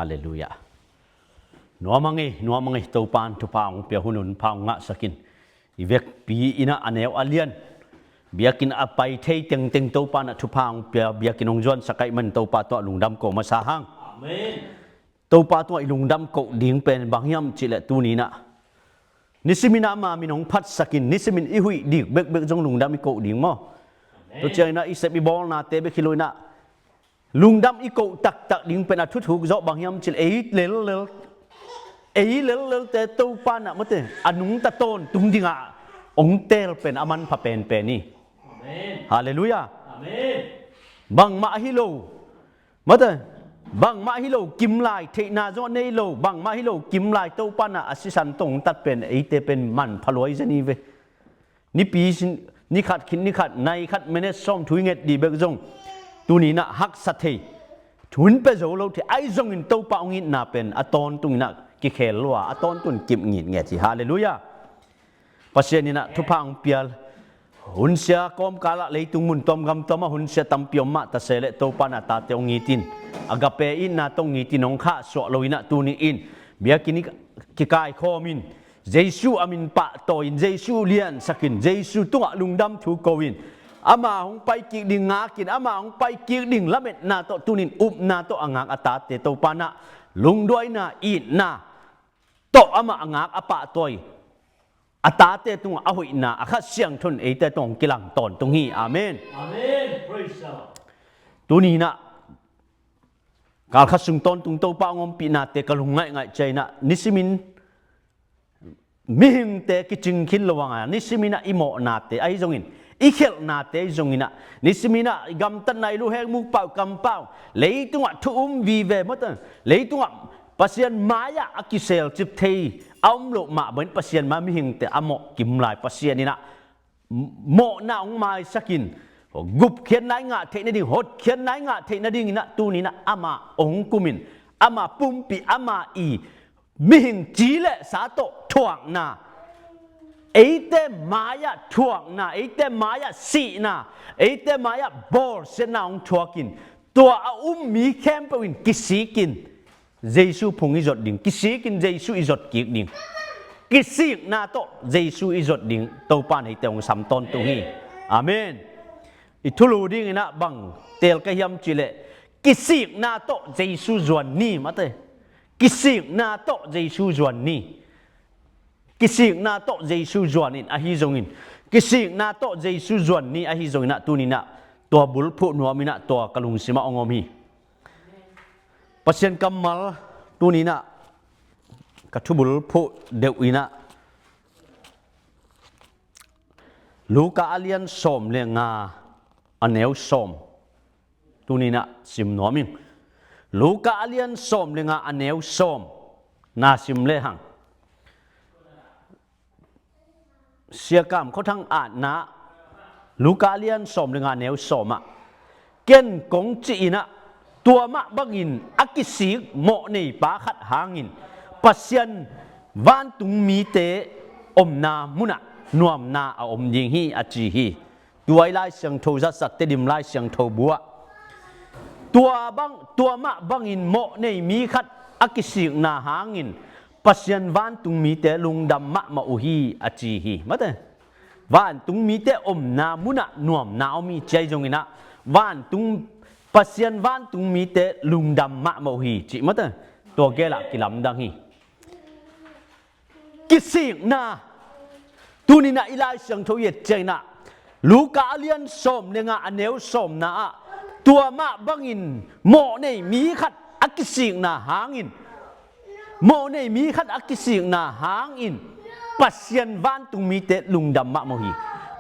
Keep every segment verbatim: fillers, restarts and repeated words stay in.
Halleluiah. Nuam a ngei, nuam a ngei, Topan thupha hong pia, hun hun pha hong ngahsak in. I vekpi in ah a neu a lian, biakinn a pai thei tengteng Topan ah thupha hong pia, biakinn hong zuansak ahih man Topa tungah lungdam ko masa hang. Amen. Topa tungah i lungdam koh ding pen bang hiam cih leh tuni in ah nisimin ah ama min hong phatsak in, nisimin i huih dik bekbek zong lungdam i koh ding maw? Amen. Tua ciangin ah i sep i bawlnate bek hi lo in ah lungdam i koh taktak ding pen a thuthuk zawh bang hiam cih leh ei lellel, ei lellelte Topan ah mate a nungta tawntung dingah hong teel pen a manpha penpen hi. Amen. Halleluiah. Amen. Bangmah hi lo, mate, bangmah hi lo kimlai, theihna zong a nei lo, bangmah hi lo kimlai Topan ah a sisan tawh hong tat pen eite pen manpha luai zen hi ve. Nipi sin, ni khat khit ni khat, nai khat minute sawm thu i nget dih bek zong tuni in ah haksa thei, hun pia zo lo thei, ahi zongin Topa hong itna pen a tawntung in ah kikhel lua, a tawntung kip ngitnget hi. Halleluiah. Pasian in ah thupha hong pia, hunsia kawmkal ah leitung mun tuam gam tuam ah hunsia tampi om mah ta se leh Topan a tate hong it in, agape itna tawh hong it in, hong khahsuah lo in ah tuni in biakinn i kikaikhawm in Jesu a min pahtawi in, Jesu liansak in, Jesu tungah lungdam thu ko in, ama hong pai kik ding ngak in, ama hong pai kik ding lametna tawh tuni in upna tawh a ngak a tate Topan ah lungduaina, itna tawh amah a ngak a pahtawi a tate tungah a hoihna a Kha Siangtho in eite tungah hong kilang tawntung hi. Amen. Amen. Praise the Lord. Tuni in ah kalkhat sung tawntung Topa hong ompihnate ka lung ngaihngaih ciang in ah nisimin mihingte kicing khin lo hang a, nisimin ah i mawhnate ahi zongin, i khelhnate ahi zongin ah, nisimin ah i gamtatna, i luhek mukpau kampau, leitungah thu um vive mawte, leitungah Pasian mai-ah a kiselcip thei a om loh mah bangin Pasian mai mihingte a mawh kimlai Pasian in ah mawhna hong maisak in, gupkhiatna i ngah theih nading, hotkhiatna i ngah theih nadingin ah tuni in ah amah hong kum in, ama pumpi, ama i mihing ci le sa tawh thuakna, eite mai-ah thuakna, eite mai-ah sihna, eite mai-ah bawlsiatna hong thuak in, tua a um mi khempeuh in kisik in Jesu phung i zot ding, kisik in Jesu i zot kik ding, kisikna tawh Jesu i zot ding Topa in eite hong sam tawntung hi. Amen. I thulu dingin ah bang teel ka hiam cih leh kisikna tawh Jesu zuan ni mate. Kisikna tawh Jesu zuan ni. Kisikna tawh Jesu zuan in ahi zongin, kisikna tawh Jesu zuan ni ahi zongin ah tuni in ah tua bulphuh nuam in ah tua ka lungsim ah hong om hi. Pasian kammal tuni in ah ka thubulphuh deuh in ah Luka a lian sawm le nga a neu sawm tuni in ah sim nuam ing. Luka a lian sawm le nga a neu sawm na sim le hang. Siakam Khua Thang Atna, Luka a lian sawm le nga a neu sawm ah, ken kong cih in ah tua mah bangin a kisik mawhneipa khat hangin Pasian vantung mite omna munah nuamna a om ding hi a ci hi. Tua i Lai Siangtho zatsak Tedim Lai Siangtho bu ah tua bang, tua mah bangin mawhnei mi khat a kisikna hangin Pasian vantung mite lungdam mahmah uh hi a ci hi. Mate, vantung mite omna munah nuamna om hi ci ahi zongin ah vantung, Pasian vantung mite lungdam mahmah uh hi cih mate, tua gelah kilamdang hi. Kisikna. Tuni in ah i Lai Siangtho i et ciangin ah Luka a lian sawm le nga a neu sawmna ah tua mah bangin mawhnei mi khat a kisikna hangin, mawhnei mi khat a kisikna hangin Pasian vantung mite lungdam mahmah uh hi.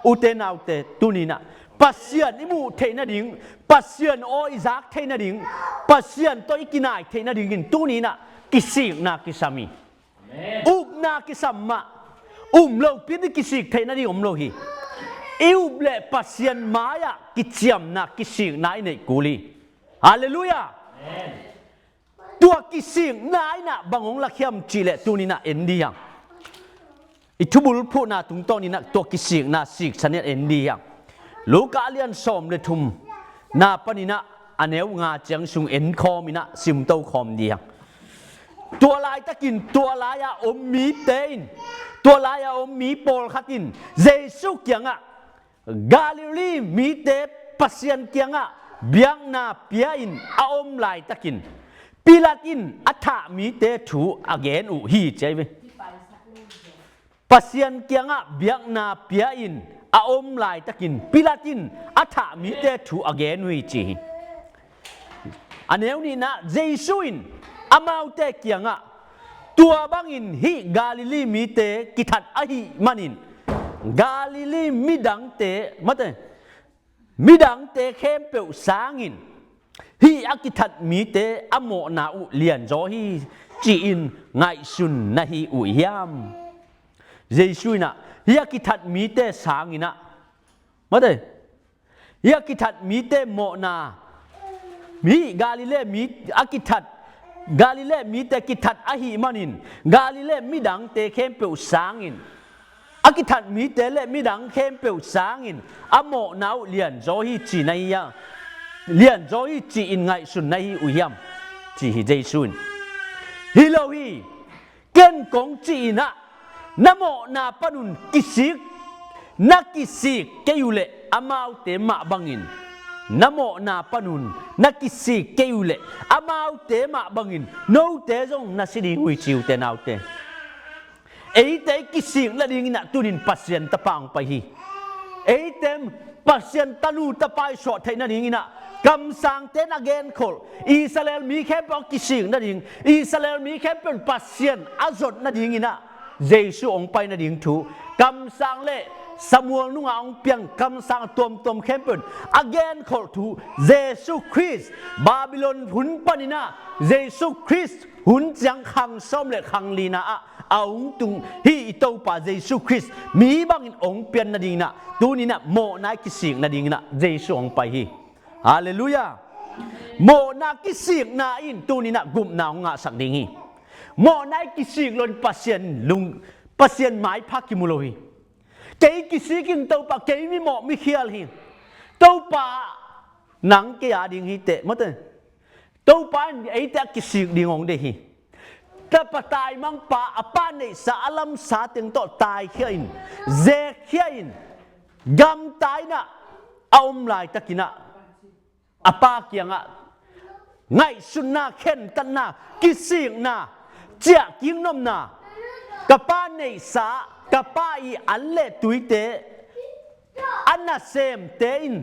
Ute naute, tuni in ah Pasian i muh theih nading, Pasian aw i zak theih nading, Pasian tawh i kinai theih nadingin tuni in ah kisikna kisam hi. Upna kisam mah. Um lopi in i kisik theih nading om lo hi. I up leh Pasian mai-ah kiciamna, kisikna i neih kul hi. Halleluiah. Tua kisikna in ah bang hong lak hiam cih leh tuni in ah en dih hang. I thubulphuhna tungtawn in ah tua kisikna siksan in en dih hang. Luka a lian sawm le thum na panin ah a neu nga ciang sung en khawm in ah simto khawm dih hang. Tua laitakin tua lai-a om mite in, tua lai-a om mi pawlkhat in Jesu kiangah, Galilee mite Pasian kiangah biakna pia-in a om laitakin Pilat in a thah mite thu a gen uh hi, ci ahi ve. Pasian kiangah biakna pia-in a om laitakin Pilat in a thah mite thu a gen uh hi, ci hi. A neu nihna, Jesu in amaute kiangah, tua bangin hih Galilee mite kithat ahih manin Galilee midangte, mate, midangte khempeuh sangin hih a kithat mite a mawhna uh lianzaw hi, ci-in ngaihsun na hi uh hiam? Jesu in ah hih a kithat mite sangin ah, mate, hih a kithat mite mawhna, hih Galilee mi a kithat, Galilee mite kithat ahih manin Galilee midangte khempeuh sangin, a kithat mite le midang khempeuh sangin a mawhna uh lianzaw hi, ci na hi a, lianzaw hi, ci-in ngaihsun na hi uh hiam? Ci hi Jesu in. Hi lo hi. Ken kong cih in ah, na mawhna panun kisik, na kisik kei uh leh amaute mah bangin, na mawhna panun na kisik kei uh leh amaute mah bangin note zong na si ding uh hi, ci uh te, naute. Eite i kisik nadingin ah tunin Pasian tapa hong pai hi. Eite Pasian tanu tapa i suah theih nadingin ah kamsangte na genkholh, Israel mi khempeuh a kisik nading, Israel mi khempeuh Pasian a zot nadingin ah Jesu hong pai nading thu, kamsang le Samuel nungah hong piang kamsang a tuamtuam khempeuh a genkholh thu, Jesu Khrist Babylon hun panin ah Jesu Khrist hun ciang khang sawm le khang lina ah a hong tung hih i Topa Jesu Khrist mi bangin hong pian nadingin ah, tunin ah mawhna i kisik nadingin ah Jesu hong pai hi. Halleluiah. Mawhna kisikna in tunin ah gupna hong ngahsak ding hi. Mawhna i kisik loin Pasian lung, Pasian maipha kimu lo hi. Kei kisik ing Topa, kei mimawh mikhial hi. Topa, nang kei a ding hi teh, mate. Topa in eite a kisik ding hong deih hi. Tapa taimangpa, a pa neihsa, a lamsa teng tawh taikhia in, zekkhia in, gamta in ah a om laitakin ah a pa kiangah ngaihsutna, khentatna, kisikna, ciahkik nopna, ka pa neihsa, ka pa i an le tuite, a nasemte in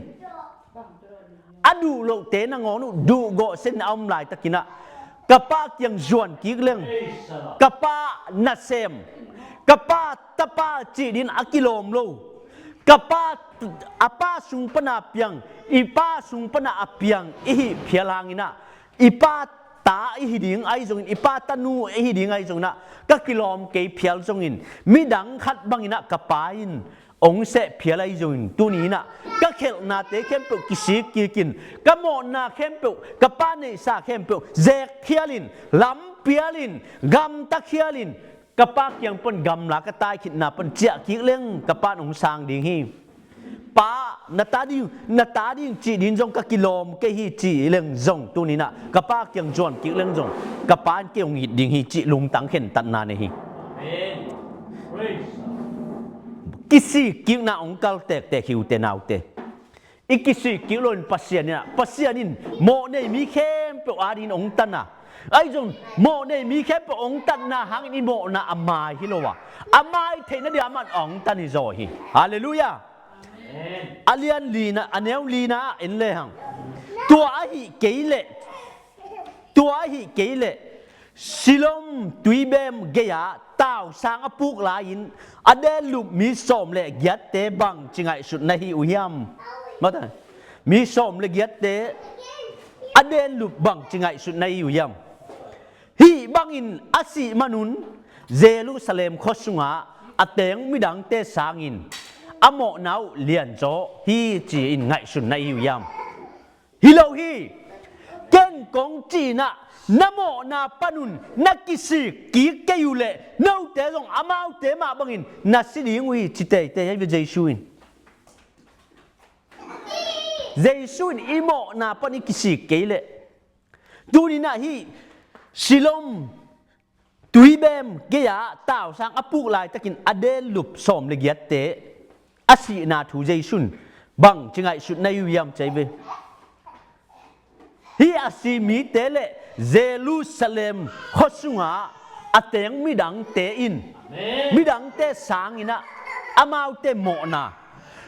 a duh lohte nangawn uh duhgawh sen a om laitakin ah ka pa kiang zuan kik leng, ka pa nasem, ka pa tapa cih dingin a kilawm lo, ka pa, a pa sung pana piang, i pa sung pana a piang i hih phial hangin ah, i pa ta i hi ding ahi zongin, i pa tanu i hi ding ahi zongin ah, ka kilawm kei phial zongin, midang khat bangin ah ka pa in hong seh phial ahi zongin, tuni in ah ka khelhnate khempeuh kisik kik in, ka mawhna khempeuh, ka pa neihsa khempeuh zekkhial in, lampial in, gamtakhial in, ka pa kiang pan gamla ka taikhitna pan ciah kik leng ka pa in hong sang ding hi. Pa, na ta ding, na ta ding cih ding zong ka kilawm kei hi cih leng zong, tuni in ah ka pa kiang zuan kik leng zong ka pa in kei hong it ding hi cih lungtang khentatna nei hi. Kisik kikna hong kal tektek hi, ute naute. I kisik kik loin Pasian in ah, Pasian in mawhnei mi khempeuh adingin hong tan a, ahi zong mawhnei mi khempeuh hong tanna hangin i mawhna a mai hi lo a, a mai theihna ding a man hong tan hi zaw hi. Halleluiah. A lian lina, a neu lina ah en lehang, tua ahih kei leh, tua ahih kei leh Siloam tuibem gei-ah tausang a puk lai-in a denlup mi sawm le giatte bangci ngaihsut na hi uh hiam? Mata, mi sawm le giatte a denlup bangci ngaihsut na hi uh hiam? Hih bangin a sih manun Jerusalem khua sungah a teng midangte sangin a mawhna uh lianzaw hi ci-in ngaihsun na hi uh hiam? Hi lo hi. Ken kong cih in ah, na mawhna panun na kisik kik kei uh leh note zong amaute mah bangin na si ding uh hi, ci teitei ahi ve Jesu in. Jesu in i mawhna pan i kisik kei leh, tuni in ah hih Siloam Tuibem gei-ah tausang a puk laitakin a delup sawm le giatte a sihna thu Jesuh in bangci ngaihsut na hi uh hiam ci ahi ve. Hih a si mite le Jerusalem khua sungah a teng midangte in, midangte sanginah amaute mawhna,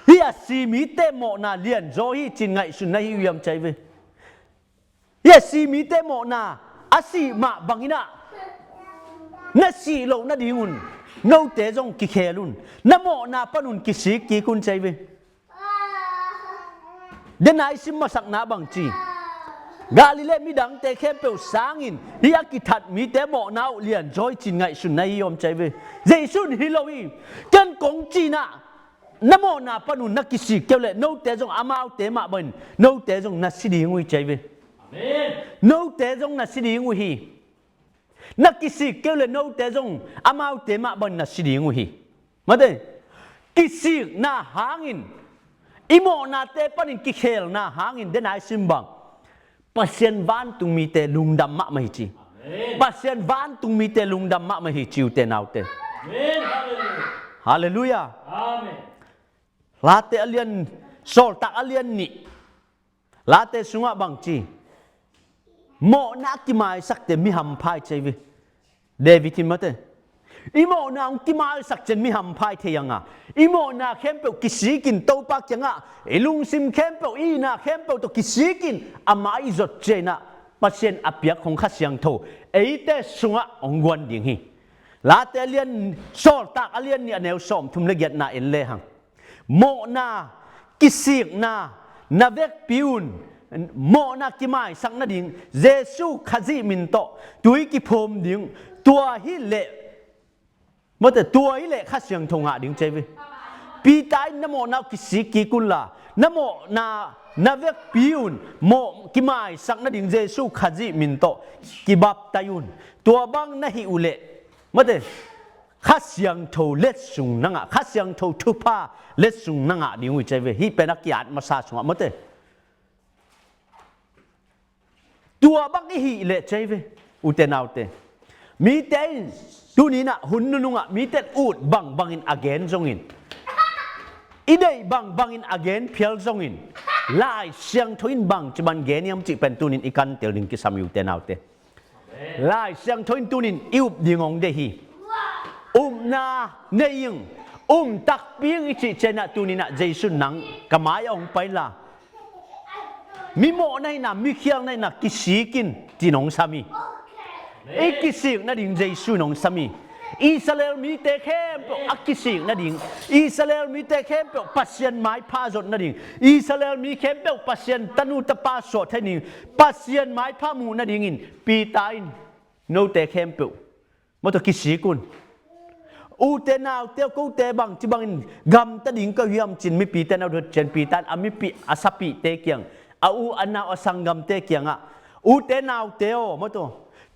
hih a si mite mawhna lianzaw hi ci-in ngaihsun na hi uh hiam ci ahi ve. Hih a si mite mawhna a sih mah banginah na sih loh nadingun note zong kikhel un, na mawhna panun kisik kik un ci ahi ve. Dena i sim masakna bangci, Galilee midangte khempeuh sangin hih a kithat mite mawhna uh lianzaw hi ci-in ngaihsun na hi hiam ci ahi ve. Jesuh in hi lo hi. Ken kong ci-inah na mawhna panun na kisik kei uh leh note zong amaute mah bangin note zong na si ding uh hi ci ahi ve. Note zong na si ding uh hi. Na kisik kei uh leh note zong amaute mah bangin na si ding uh hi. Mate, kisikna hangin, i mawhnate panin kikhelna hangin dena i sim bang, Pasian vantung mite lungdam mahmah hi ci. Pasian vantung mite lungdam mahmah hi ci, ute naute. Halleluiah. Late a lian, Sawltak a lian nih, Late sungah bangci, mawhna a kimaisakte mi hampha hi ci ahi ve. David in mate, i mawhna hong kimaisak ciang mi hampha hi thei hang a, i mawhna khempeuh kisikin Topa kiangah i lungsim khempeuh, i itna khempeuh tawh kisikin amah i zot ciangin ah Pasian a piak hong Kha Siangtho eite sungah hong guan ding hi. Late a lian, Sawltak a lian nih a neu sawmthum le giatna en lehang, mawhna kisikna na vekpi un, mawhna kimaisak nading Jesuh Khazih min tawh tui kiphum ding, tua hileh, mate, tua hileh Kha Siangtho ngah ding ci ahi ve. Peter in na mawhna uh kisik kik unla, na mawhna na vekpi un, mawh kimaisak nading Jesuh Khazih min tawh kibaptai un. Tua bang na hih uhleh, mate, Kha Siangtho letsong na ngah, Kha Siangtho thupha letsong na ngah ding uh hi ci ahi ve. Hih pen a ki-at masa sungah, mate, tua bang i hih leh ci ahi ve, ute naute. Mite in tuni-in ah hun nunungah mite in ut bangbangin a gen zongin, i deih bangbangin a gen phial zongin, Lai Siangtho in bangci bang gen hiam cih pen tuni-in i kantel ding kisam hi, ute naute. Lai Siangtho in tuni-in i up ding hong deih hi. Upna nei ing, um takpi ing i cih ciangin ah tuni-in ah Jesuh in nang ka mai-ah hong pai inla, mi mawh na hihna, mi khial na hihna kisik in, ci-in hong sam hi. I kisik nading Jesuh in hong sam hi. Israel mite khempeuh a kisik nading, Israel mite khempeuh Pasian maipha a zot nading, Israel mi khempeuh Pasian tanu tapa suah thei nading, Pasian maipha muh nadingin Peter in note khempeuh, mate, kisik un. Ute naute aw, kote bangci bangin gamta ding ka hiam ci-in mipite na dot ciang Peter in a mipih a sapihte kiang, a u a nau a sanggamte kiangah, ute naute aw, mate,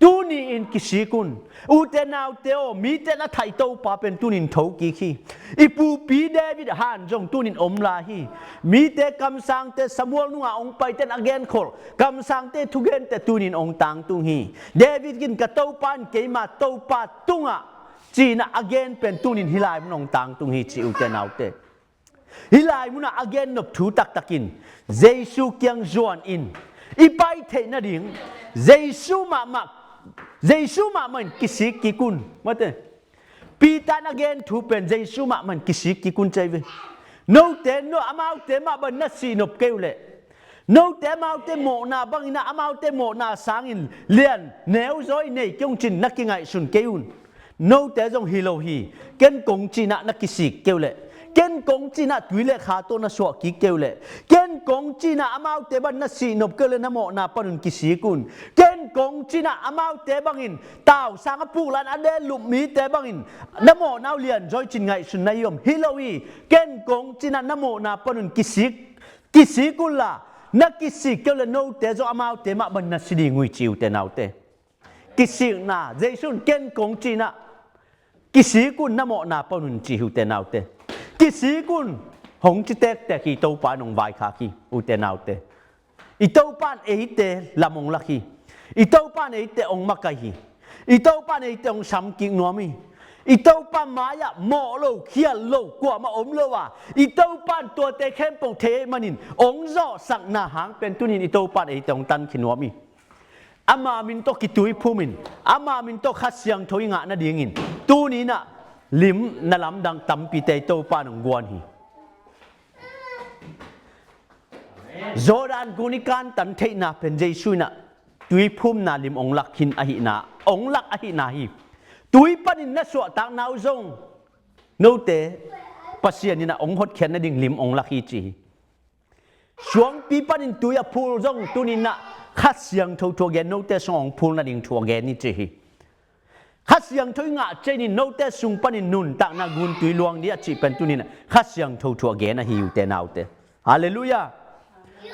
tuni-in kisik un. Ute naute aw, mite in a thah i Topa pen tuni-in thokik hi. I pupi David han zong tuni-in om lai hi. Mite kamsangte, Samuel nungah hong paite in a genkholh kamsangte thugente tuni-in hong tangtung hi. David in ka Topa in keima Topa tungah ci-in ah a gen pen tuni-in hih lai mun hong tangtung hi ci, ute naute. Hih lai munah a gennop thu taktak in Jesuh kiang zuan in i pai theih nading Jesuh mahmah, Jesuh mahmah in kisik kik un, mate. Peter in a gen thu pen Jesuh mahmah in kisik kik un ci ahi ve. Note, no, amaute mah bangin na sihnop kei uhleh, note amaute mawhna bangin ah amaute mawhna sangin lian neuzaw i nei kei ung ci-in na kingaihsun kei un. Note zong hi lo hi. Ken kong ci-in ah na kisik kei uhleh, ken kong ci-in ah tui le kha tawh na suah kik kei uhleh, ken kong ci-in ah amaute bangin na sihnop kei uhleh na mawhna panun kisik un. Ken kong ci-in ah amaute bangin tausang a puk lai-in a delup mite bangin na mawhna uh lianzaw hi ci-in ngaihsun na hi hiam? Hi lo hi. Ken kong ci-in ah na mawhna panun kisik, kisik unla, na kisik kei uhleh note zong amaute mah bangin na si ding uh hi ci, ute naute. Kisikna, Jesuh in ken kong ci-in ah kisik un, na mawhna panun ci hi, ute naute. Kisik un, hong ci tektek hi. Topa in hong vaikhak hi, ute naute. I Topa in eite lam hong lak hi. I Topa in eite hong makaih hi. I Topa in eite hong samkik nuam hi. I Topa mai-ah mawh lo, khial lo, kuamah om lo a, i Topa in tuate khempeuh thei ahih manin hong zawhsakna hang pen tuni-in i Topa in eite hong tankhia nuam hi. Ama min tawh kituiphum in, ama min tawh Kha Siangtho i ngah nadingin tuni-in ah lim na lamdang tampite i Topa in hong guan hi. Jordan gun i kantan theihna pen Jesu in ah tuiphumna lim hong lak khin ahihna, hong lak ahihna hi. Tui panin na suahtakna uh zong note Pasian in ah hong hotkhiat nading lim hong lak hi ci hi. Suangpi panin tui a phul zong tuni-in ah Kha Siangtho thu a gen, note sungah hong phul nading thu a gen hi ci hi. Kha Siangtho i ngah ciangin note sung panin nuntakna guntui luang ding a cih pen tuni-in ah Kha Siangtho thu a gen ahi, ute naute. Halleluiah.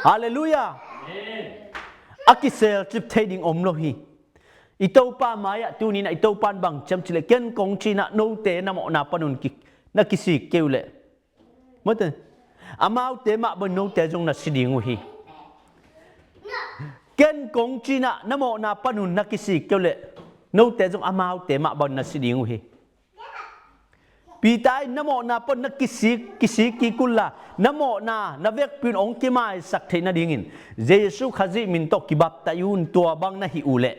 Halleluiah. A kiselcip thei ding om lo hi. I Topa mai-ah tuni-in ah i Topa in bang ci hiam cih leh, ken kong ci-in ah note na mawhna panun ki, na kisik kei uh leh, mawte, amaute mah bangin note zong na si ding uh hi. Ken kong ci-in ah na mawhna panun na kisik kei uh leh, note zong amaute mah bangin na si ding uh hi. Peter in na mawhna pan na kisik, kisik kik unla, na mawhna na vekpi un hong kimaisak theih nadingin Jesu Khazih min tawh kibaptaih un, tua bang na hih uh leh,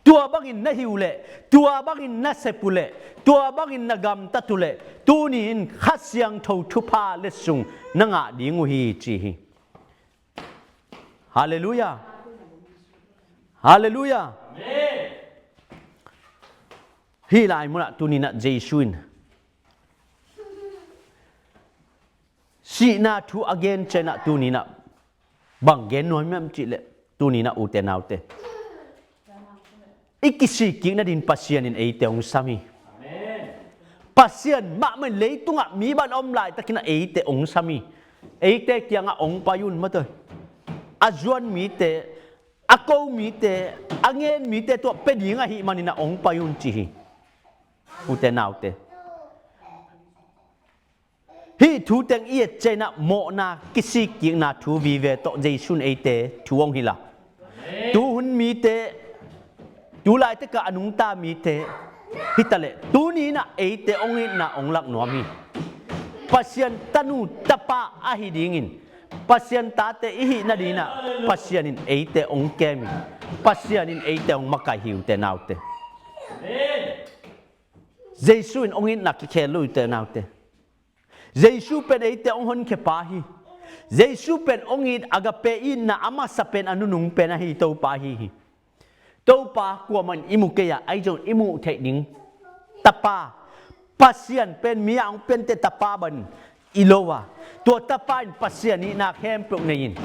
tua bangin na hih uh leh, tua bangin na sep uh leh, tua bangin na gamtat uh leh, tuni-in Kha Siangtho thupha letsong na ngah ding uh hi ci hi. Halleluiah. Halleluiah. Hih lai munah tuni-in ah Jesu in sihna thu a gen ciangin ah tuni-in ah bang gen nuam hiam cih leh, tuni-in ah ute naute, i kisik kik nadin Pasian in eite hong sam hi. Pasian mahmah in leitungah mi bang a om laitakin ah eite hong sam hi. Eite kiangah hong pai un, mawte, a zuan mite, a ko mite, a ngen mite tungah pia ding ahih manin ah hong pai un ci hi. Ute naute, hih thu teng i et ciangin ah mawhna kisik kikna thu vive tawh Jesu in eite thu hong hilh a, tuhun mite, tu laitakah a nungta mite hi taleh, tuni-in ah eite hong itna hong lak nuam hi. Pasian tanu tapa ahi dingin, Pasian tate i hih nadingin ah Pasian in eite hong kem hi. Pasian in eite hong makaih hi, ute naute. Jesu in hong itna kikhel lo, ute naute. Jesu pen eite hong honkhia pa hi. Jesu pen hong it, agape itna a masa pen, a nunung pen ahi Topa ahi hi. Topa kuamah in i mu kei a, ahi zong i muh theih ding tapa, Pasian pen mi a hong pianpih tapa bangin i lo a, tua tapa in Pasian hihna khempeuh nei in,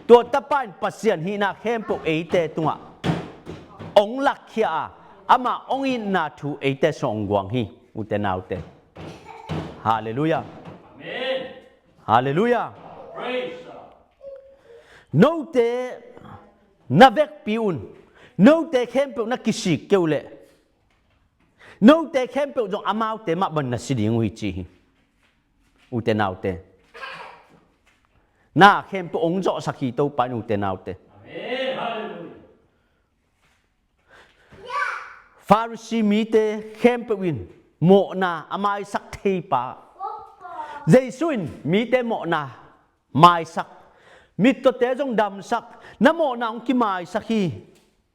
tua tapa in Pasian hihna khempeuh eite tungah hong lakkhia a, amah hong itna thu eite sungah hong guang hi, ute naute. Halleluiah. Amen. Halleluiah. Praise God. Note na vekpi un, note khempeuh na kisik kei uh leh, note khempeuh zong amaute mah bangin na si ding uh hi ci hi. Ute naute, na khempeuh hong zawhsak hi Topa in, ute naute. Amen. Halleluiah. Pharisee mite khempeuh in mawhna a maisak thei pa. Jesu in mite mawhna maisak, mittawte zong damsak, na mawhna hong kimaisak hi.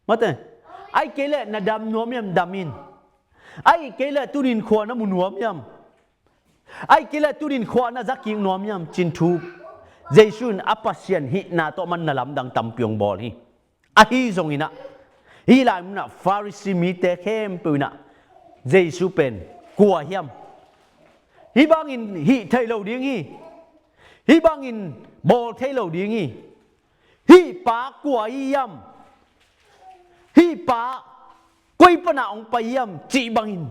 Mate, ahih kei leh na dam nuam hiam, dam in. Ahih kei leh tuni-in khua na mu nuam hiam. Ahih kei leh tuni-in khua na za kik nuam hiam, ci-in thu Jesu in a Pasian hihna tawh man na lamdang tampi hong bawl hi. Ahi zongin ah, hih lai munah Pharisee mite khempeuh in ah Jesu pen kua hiam, hih bangin hih thei lo ding hi, hih bangin bawl thei lo ding hi, hih pa kua hi hiam, hih pa koi panah hong pai hiam, cih bangin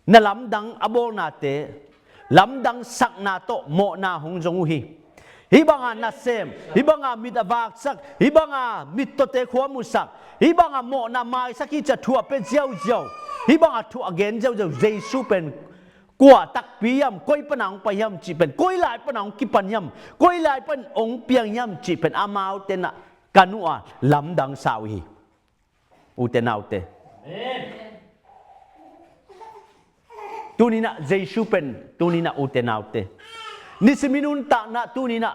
na lamdang a bawlnate, lamdang sakna tawh mawhna hong zong uh hi. Hih banga nasem, hih banga mit a vaksak, hih banga mittawte khua musak, hih banga mawhna maisak hi ci-a thu a pia ziauziau, hih banga thu a gen ziauziau, Jesu pen kua takpi hiam, koi panah hong pai hiam cih pen, koi lai panah hong kipan hiam, koi lai pan hong piang hiam cih pen amaute in ah kan uh a lamdang sa uh hi. Ute naute. Amen. Tuninah Jesu pen tuninah ute naute, nisim i nuntakna tuninah,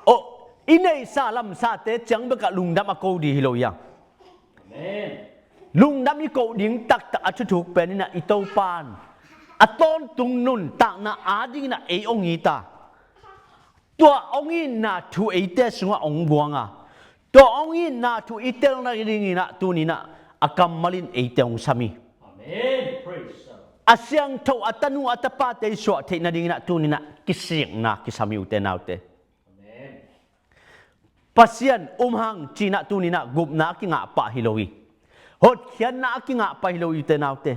oh, i neihsa lamsate ciang bekah lungdam a ko dih hi lo hiang. Lungdam i koh ding taktak a thuthuk peninah i Topan a tawntung nuntakna adinginah ei ong it a, tua ong itna thu eite sungah ong guang a, tua ong itna thu i tel nadinginah tuninah a kammal in eite ong sam hi. A siangtho a tanu a tapate i suah theih nadinginah tuninah kisikna kisam hi, ute naute. Pasian um hang cinah tuninah gupna a kingah pah hi lo hi. Hotkhiatna a kingah pah hi lo hi, ute naute.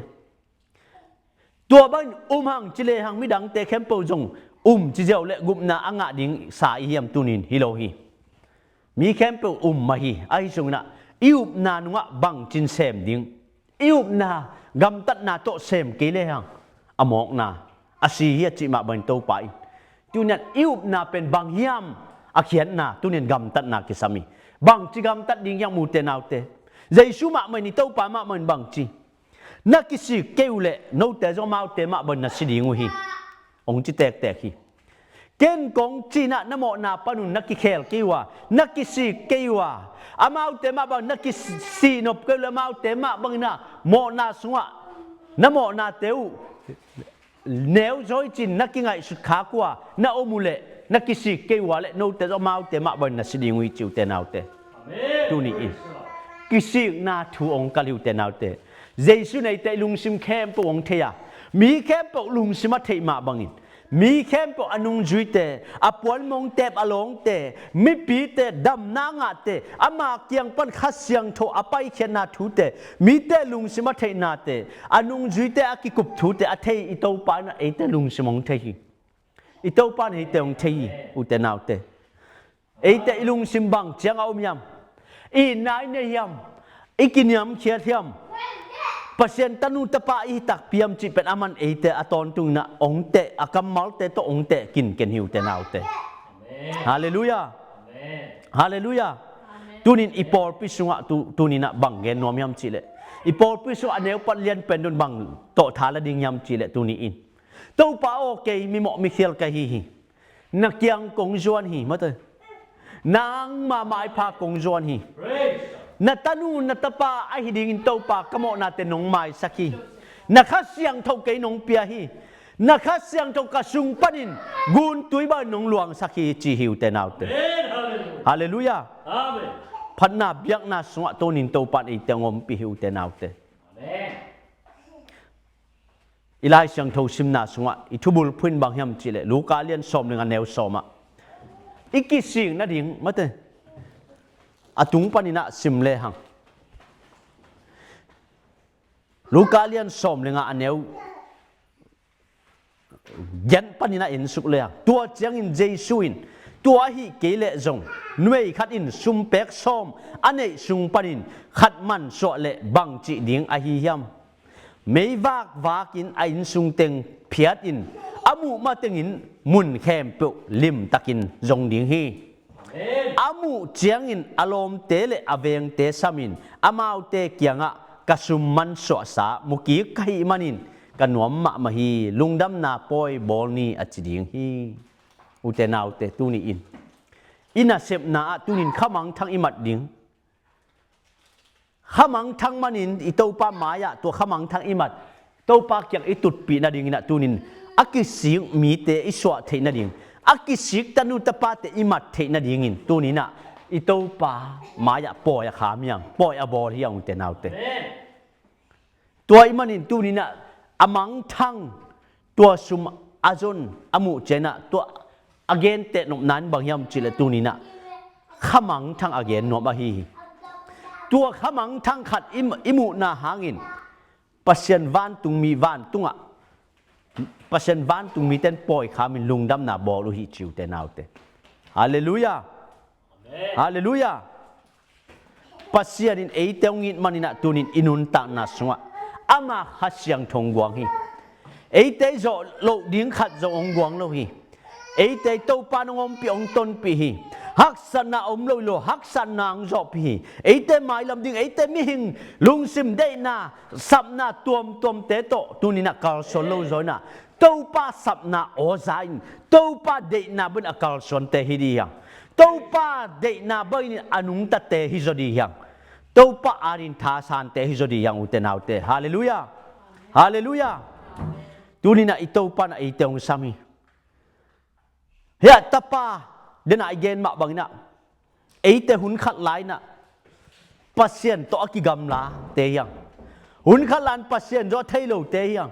Tua bangin um hang ci lehang midangte khempeuh zong um ci ziau le gupna a ngah ding sa i hiam? Tunin hi lo hi. Mi khempeuh um mah hi. Ahi sunginah i upna nungah bangcin sem ding, i upna gamtatna tawh sem kei lehang a mawkna a si hi a cih mah bangin Topa in, tunian i upna pen bang hiam a khiatna, tunian gamtatna kisam hi. Bangci gamtat ding hiam, ute naute? Jesu mah bangin, i Topa mah bangin bangci, na kisik kei uh leh note zong amaute mah bangin na si ding uh hi, ong ci tektek hi. Ken kong cinah na mawhna panun na kikhel kei uh a, na kisik kei uh a, amaute mah bangin na kisihnop kei uh leh amaute mah banginah mawhna sungah na mawhnate uh neuzawi cin na kingaihsut khak uh a na om uh leh, na kisik kei uh a leh note zong amaute mah bangin na si ding uh hi, ci, ute naute. Tuni in kisikna thu ong kal hi, ute naute. Jesu in eite i lungsim khempeuh ong thei a, mi khempeuh lungsim a theih mah bangin, mi khempeuh a nungzuite, a puanmong tep a lawngte, mipite, damna a ngahte, ama kiang pan Kha Siangtho a paikhiatna thute, mite lungsim a theihnate, a nungzuite a kikup thute a thei i Topa in eite lungsim ong thei hi. I Topa in eite ong thei hi, ute naute. Eite i lungsim bang ciang a om hiam? I itna i nei hiam? I kiniamkhiat hiam? Pasian tanu tapa i hi takpi hiam cih pen aman eite a tawntunginah ong teh, a kammalte tawh ong teh kinken hi, ute naute. Halleluiah. Halleluiah. Tunin i pawlpi sungah tu, tuninah bang gen nuam hiam cihleh, i pawlpi sungah a neupat lianpen dun bang tawh thala ding hiam cihleh, tuni in, Topa aw, kei mimawh mikhial ka hi hi. Na kiang kong zuan hi, mate. Nangma maipha kong zuan hi. Na tanu na tapa ahi dingin Topa ka mawhnate nong maisak hi. Na Kha Siangtho kei nong pia hi. Na Kha Siangtho ka sung panin guntui bangin nong luangsak hi, ci hi, ute naute. Halleluiah. Phatna biakna sungah tunin Topa in eite ong ompih hi, ute naute. I Lai Siangtho simna sungah i thubulphuh in bang hiam cihleh, Luka lian sawm le nga, neu sawm ah i kisik nading, mate, a tung paninah sim lehang, Luka lian sawm le nga, a neu giat paninah en suk lehang, tua ciangin Jesu in, tua ahih kei leh zong numei khat in sumpek sawm a neih sung panin khat mansuah leh bang cih ding ahi hiam? Meivak vakin a innsung teng phiatin a muh matengin mun khempeuh limtakin zong ding hi. A muh ciangin a lawmte le a vengte samin amaute kiangah, ka sum mansuahsa mukik ka hih manin ka nuam mahmah hi, lungdamna pawi bawl ni, a ci ding hi. Ute naute, tuni in i nasepna ah tunin khamangthang i mat ding. Khamangthang manin i Topa mai-ah tua khamangthang i mat, Topa kiang i tutpih nadinginah tunin a kisik mite i suah theih nading, a kisik tanu tapate i mat theih nadingin tuninah i Topa mai-ah pawi a kham hiang, pawi a bawl hiang, ute naute. Tua i manin tuninah a mangthang, tua sum a zon a muh cianginah tua a genteh nopna in bang hiam cihleh tuninah khamangthang a gen nuam ahi hi. Tua khamangthang khat i, i muhna hangin Pasian vantungmi vantungah, Pasian vantungmite in pawi khamin lungdamna bawl uh hi, ci, ute naute. Halleluiah. Halleluiah. Pasian in eite hong it maninah tunin i nuntakna sungah ama Kha Siangtho hong guang hi. Eite i zawh loh ding khat zong hong guang lo hi. Eite i Topa in hong ompih, hong tonpih hi. Haksatna om lo hi lo, haksatna hong zawhpih hi. Eite mailam ding, eite mihing lungsim deihna, sapna tuamtuamte tawh tuni-in ah kalsuan lo zaw-in ah, Topa sapna aw za in, Topa deihna bangin a kalsuante hi ding hi hang. Topa deihna bangin a nungtate hi zaw ding hi hang. Topa adingin tha sante hi zaw ding hi hang, ute naute. Halleluiah. Halleluiah. Tuni-in ah i Topa in ah eite hong sam hi. Hiah tapa, den a i gen mah bangin ah, eite hun khat lai-in ah Pasian tawh a kigamlate hi hang. Hun khat lai-in Pasian zaw a thei lote hi hang.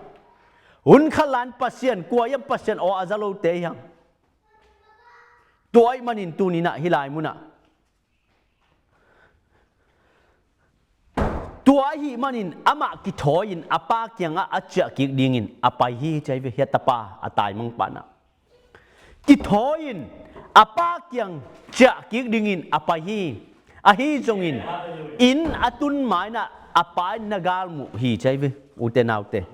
Hun khat lai-in Pasian kua hiam, Pasian aw a za lote hi hang. Tua ahih manin tuni-in ah hih lai munah, tua ahih manin amah kithawi-in a pa kiangah a ciahkik dingin a pai hi, ci hi ve. Hiah tapa, a taimangpa in ah kithawi-in a pa kiang ciahkik dingin a pai hi. Ahi zongin inn a tun ma-in ah a pa in na galmuh hi, ci hi ve, ute naute.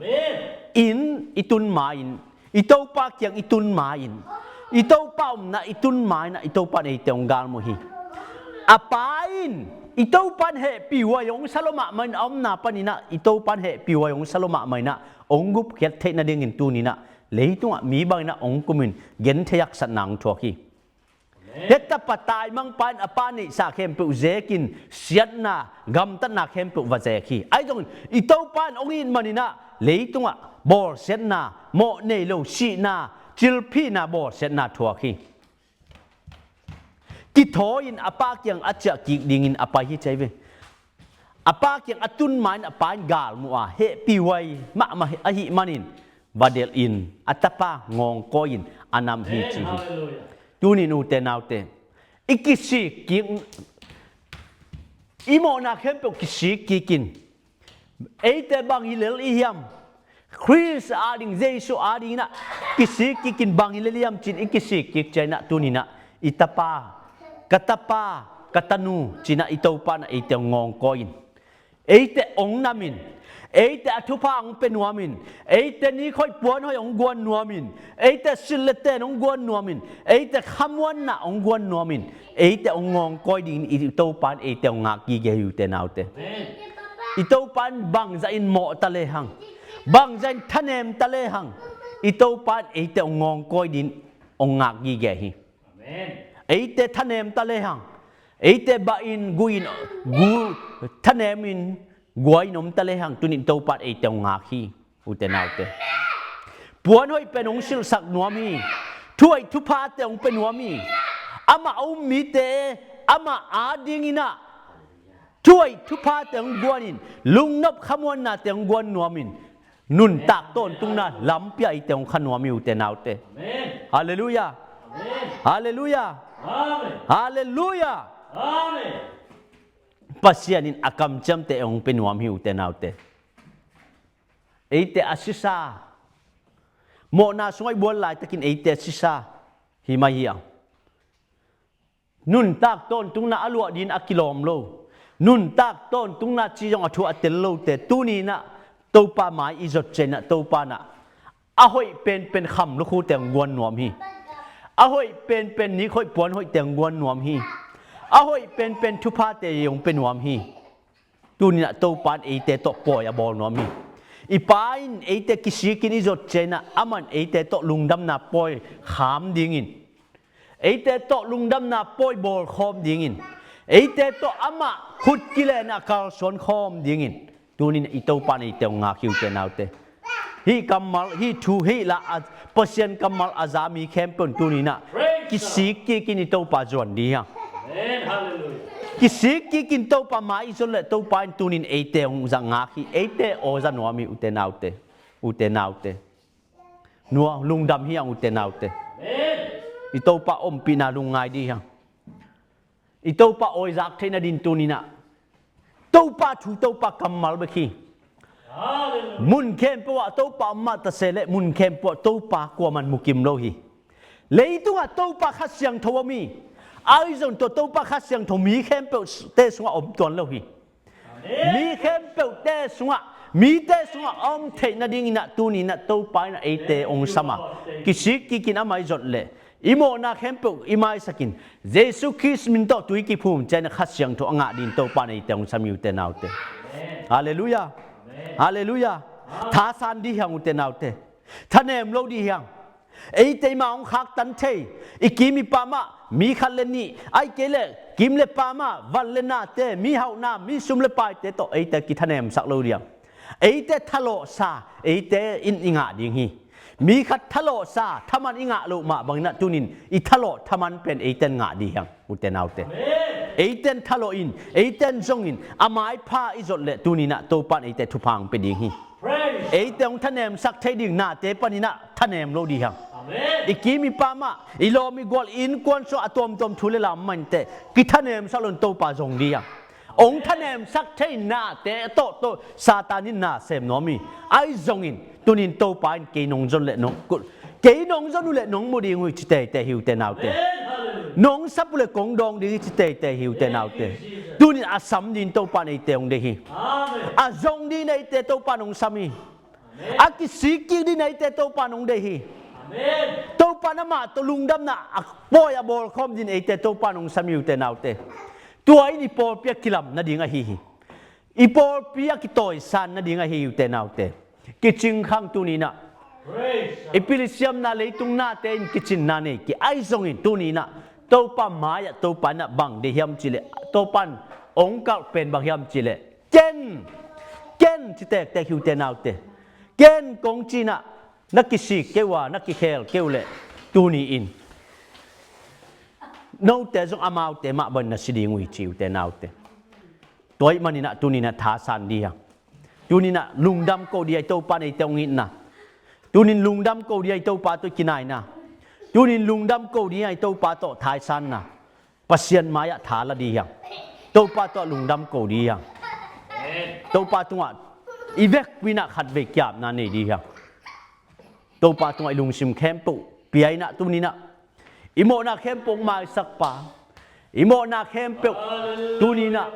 Inn i tun ma-in, i Topa kiang i tun ma-in, i Topa omna i tun ma-in ah i Topa in eite hong galmuh hi. A pa in, i Topa in hehpihhuai hong sa lo mahmah in, a omna panin ah i Topa in hehpihhuai hong sa lo mahmah in ah hong gupkhiat theih nadingin tuni-in ah leitungah mi bangin ah hong kumin genthei haksatna hong thuak hi. Hiah tapa, taimangpa in a pa neihsa khempeuh zekin siatna, gamtatna khempeuh va zek hi. Ahi zongin i Topa in hong it manin ah leitungah bawlsiatna, mawh nei lo, sihna, cilphihna, bawlsiatna thuak hi. Kithawi-in a pa kiang a ciahkik dingin a pai hi, ci hi ve. A pa kiang a tun ma-in a pa in galmuh a, hehpihhuai mahmah ahih manin va delhin a tapa ngawngkawi-in a nam hi, ci hi. Tuni-in ute naute, i kisikkik, i mawhna khempeuh kisikkikin, eite bang hi lel i hiam? Khrist ading, Jesu adingin ah kisikkikin bang hi lel i hiam ci-in i kisikkik ciangin ah tuni-in ah i tapa, ka tapa, ka tanu ci-in ah i Topa in ah eite hong ngawngkawi-in, eite hong namin, eite a thupha hong pia nuamin, eite nikhoih puanhoih hong guan nuamin, eite silh le ten hong guan nuamin, eite khamuanna hong guan nuamin, eite hong ngawngkawi dingin i Topa in eite hong ngak gige hi, ute naute. I Topa in bangzah in mawh ta lehang, bangzah in thanem ta lehang, i Topa in eite hong ngawngkawi dingin hong ngak gige hi. Eite thanem ta lehang, eite bah in, gu in, gu, thanemin, guai in om ta lehang, tuni-in Topa in eite hong ngak hi, ute naute. Puanhoih pen hong silhsak nuam hi. Thuhoih thuphate hong pia nuam hi. Amah a um mite, amah adingin ah thuhoih thuphate hong guanin, lungnop khamuannate hong guan nuamin, nuntak tawntungna lampi ah eite hong kha nuam hi, ute naute. Halleluiah. Halleluiah. Halleluiah. Pasian in a kamciamte hong pia nuam hi, ute naute. Eite a sisa, mawhna sungah i buan laitakin eite a sisa hi mai hi hang. Nuntak tawntungna a luah dingin a kilawm lo, nuntak tawntungna ci zong a thu a tel lote, tuni-in ah Topa mai i zot ciangin ah Topa in ah a hoih penpen kham lukhute hong guan nuam hi. A hoih penpen nikhoih puanhoihte hong guan nuam hi. A hoih penpen thuphate hong pia nuam hi. Tuni-in ah Topa in eite tawh pawi a bawl nuam hi. I Pa in eite kisikin i zot ciangin ah, amah in eite tawh lungdamna pawi kham dingin, eite tawh lungdamna pawi bawl khawm dingin, eite tawh amah khut kilehna kalsuan khawm dingin, tuni-in i Topa in eite hong ngak hi, ute naute. Hih kammal, hih thu, hih la a, Pasian kammal a za mi khempeuh in tuni-in ah kisik kikin i Topa zuan ding hi hang. Kisik kikin Topa mai i zon leh Topa in tuni-in eite hong za ngak hi, eite aw za nuam hi, ute naute. Ute naute. Nua, lungdam hi hang, ute naute. I Topa ompihna lungngai ding hi hang. I Topa awi zak theih nadingin tuni-in ah Topa thu, Topa kammal bek hi. Mun khempeuh ah Topa om mah ta se leh, mun khempeuh ah Topa kuaman mukim lo hi. Leitungah Topa Kha Siangtho om hi. Ahi zong tua Topa Kha Siangtho mi khempeuhte sungah om tuan lo hi. Mi khempeuhte sungah, mite sungah a om theih nadingin ah tuni-in ah Topa in ah eite hong sam a, kisik kikin amah i zot leh, I mawhna khempeuh i maisakin, Jesu Khrist min tawh tui kiphum ciangin Kha Siangtho a ngah dingin Topa in eite hong sam hi, ute naute. Halleluiah. Halleluiah. Thasan dih hi hang, ute naute. Thanem lo dih hi hang. Eite i mah hong khaktan thei, i kim i pam ah mi khat le nih, ahih kei leh kim le pam ah van le nate, mi hauhna, mi sum le paite tawh eite kithanemsak lo dih hi hang. Eite thalawhsa eite in i ngah ding hi. Mi khat thalawhsa thaman i ngah loh mah bangin ah tuni-in i thalawh thaman pen eite in ngah dih hi hang, ute naute. Eite in thalawh in, eite in zong in, a maipha i zot leh tuni-in ah Topa in eite thupha hong pia ding hi. Eite hong thanemsak thei ding nate panin ah thanem lo dih hi hang. I kim i pam ah, i lawm i gual, i innkuan sungah a tuamtuam thu le la om mah inteh, kithanemsak loin Topa zong dih hi hang. Hong thanemsak thei nate tawh, tawh Satan in na sem nuam hi. Ahi zongin tuni-in Topa in kei nong zon leh nong, kei nong zon uh leh nong mu ding uh hi, ci teitei hi, ute naute. Nong sap uh leh kong dawng ding hi, ci teitei hi, ute naute. Tuni-in a sam dingin Topa in eite hong deih hi. A zong dingin eite Topa in hong sam hi. A kisik kik dingin eite Topa in hong deih hi. Topa in amah tawh lungdamna a pawi a bawlkhawm dingin eite Topa in hong sam hi, ute naute. Tua in i pawlpi a kilam nading ahi hi. I pawlpi a kitawisan nading ahi hi, ute naute. Kicing khang tuni-in ah. I pilsiamna leitung nate in kicinna nei kei, ahi zongin tuni-in ah Topa mai-ah Topa in ah bang deih hiam cih leh, Topa in hong kalh pen bang hiam cih leh, ken, ken, ci tektek hi, ute naute. Ken kong ci-in ah na kisik kei uh a, na kikhel kei uh leh tuni-in note zong amaute mah bangin na si ding uh hi, ci, ute naute. Tua ahih manin ah tuni-in ah thasan dih hi hang. Tuni-in ah lungdam ko dih hi, Topa in eite hong itna. Tuni-in lungdam ko dih hi, Topa tawh kinaina. Tuni-in lungdam ko dih hi, Topa tawh thaisanna. Pasian mai-ah tha la dih hi hang. Topa tawh lungdam ko dih hi hang. Topa tungah i vekpi-in ah khatvei ki-apna nei dih hi hang. Topa tungah i lungsim khempeuh pia-in ah tuni-in ah i mawhna khempeuh hong maisak pa, i mawhna khempeuh tuni-in ah,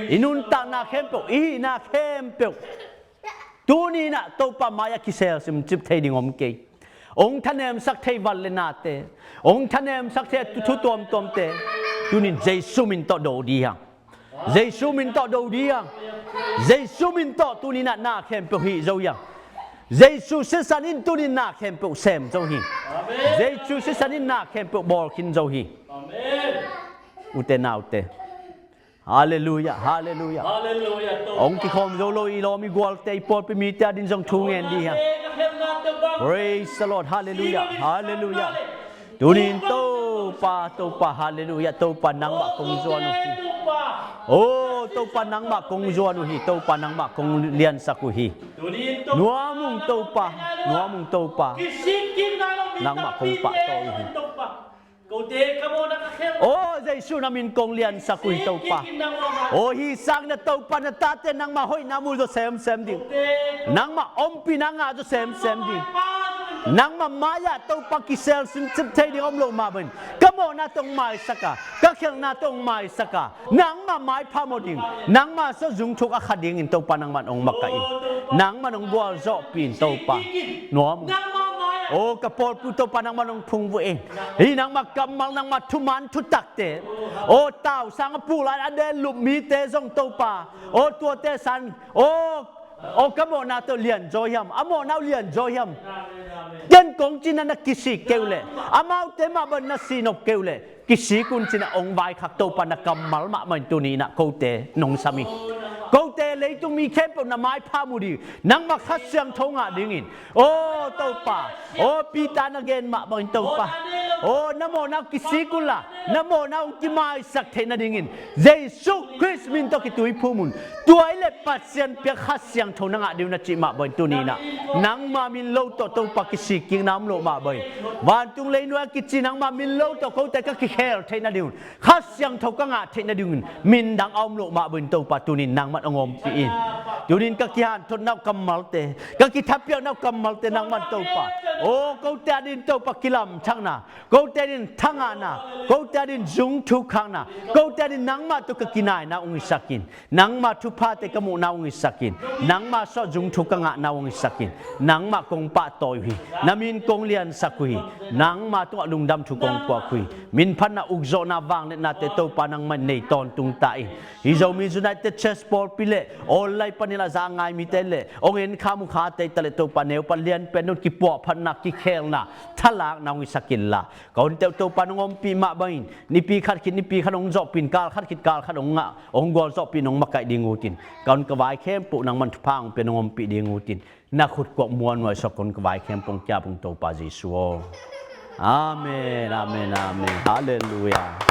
i nuntakna khempeuh, i hihna khempeuh tuni-in ah Topa mai-ah kiselsim cip thei ding om kei. Hong thanemsak thei van le nate, hong thanemsak thei thu tuamtuamte tuni-in Jesu min tawh do dih hi hang. Jesu min tawh do dih hi hang. Jesu min tawh tuni-in ah na khempeuh hih zo hi hang. Jesu sisan in tuni-in na khempeuh sem zo hi. Jesu sisan in na khempeuh bawlkhin zo hi. Ute naute. Halleluiah, halleluiah. Hong kikhawm zo lo i lawm i gualte, i pawlpi mite adingin zong thu ngen dih hi hang. Praise the Lord, halleluiah, halleluiah. Tuni-in Topa, Topa, halleluiah, Topa nangmah kong zuan uh hi. Oh, Topa nangmah kong zuan uh hi, Topa nangmah kong liansak uh hi. Nuam ung Topa, nuam ung Topa. Nangmah kong pahtawi uh hi. Oh, Jesu na min kong liansak uh hi Topa. Oh, hih sangin Topa na tate nangmah hoihna mu zaw semsem ding. Nangmah ompihna ngah zaw semsem ding. Nangmah mai-ah Topa kiselsim cip thei ding om loh mah bangin ka mawhna tawh hong maisak a, ka khelhna tawh hong maisak a, nangmah maipha mawh ding, nangmah sawt zungthuk a kha dingin Topa nangman hong makaih in. Nangman hong gualzawhpih in Topa. Nuam. Oh, ka pawlpi Topa nangman hong phungvuh in. Hih nangmah kammal, nangmah thuman thutakte, oh, tausang a puk lai a denlup mite zong Topa, oh, tuate san, oh, oh, ka mawhna tawh lianzaw hiam, a mawhna uh lianzaw hiam. Ken kong ci-in na kisik kei uh leh, amaute mah bangin na sihnop kei uh leh, kisik un ci-in hong vaikhak Topa na kammal mahmah in tuni-in kote nong sam hi. Kote leitung mi khempeuh na maipha mu ding, nangmah Kha Siangtho ngah dingin. Oh Topa, oh Peter na gen mah bangin Topa, oh na mawhna uh kisik unla, na mawhna uh hong kimaisak theih nadingin Jesu Khrist min tawh kituiphum un. Tua hi leh Pasian piak Kha Siangtho na ngah ding uh na cih mah bangin tuni-in nangmah min lo tawh Topa kisik kikna om loh mah bangin, vantung leinuai a kici nangmah min lo tawh kote ka kikhel theih nading un, Kha Siangtho ka ngah theih nading un, min dang a om loh mah bangin Topa tuni-in nangmah hong ompih in. Tuni-in ka kihanthotna uh kammalte, ka kithapiakna uh kammalte nangmah Topa, oh kote adingin Topa kilamthakna, kote adingin thangahna, kote adingin zungthuk khakna, kote adingin nangmah tawh ka kinaina uh hong hisak in. Nangmah thuphate ka muhna uh hong hisak in. Nangmah sawt zungthuk ka ngahna uh hong hisak in. Nangmah kong pahtawi uh hi. Na min kong liansak uh hi. Nangmah tungah lungdam thu kong puak uh hi. Minphatna, ukzawhna, vangliatnate Topa nangmah in nei tawntung ta in. Hih Zomi United Church pawlpi le online panin a za ngai mite le hong en kha mu khate ta le Topa neu pan lian pen un kipuahphatna, kikhelna, thalakna hong hisak inla, ka hun teuh Topa nong ompih mah bangin nipi khat khit nipi khat hong zawhpih in, kal khat khit kal khat hong ngah, hong gualzawhpih in hong makaih ding utin, ka hun ka vai khempeuh nangman thupha hong pia in hong ompih ding utin, na khut kuak muanhuai suak ka hun ka vai khempeuh hong kiap ung Topa Jesu aw. Amen, amen, amen. Halleluiah.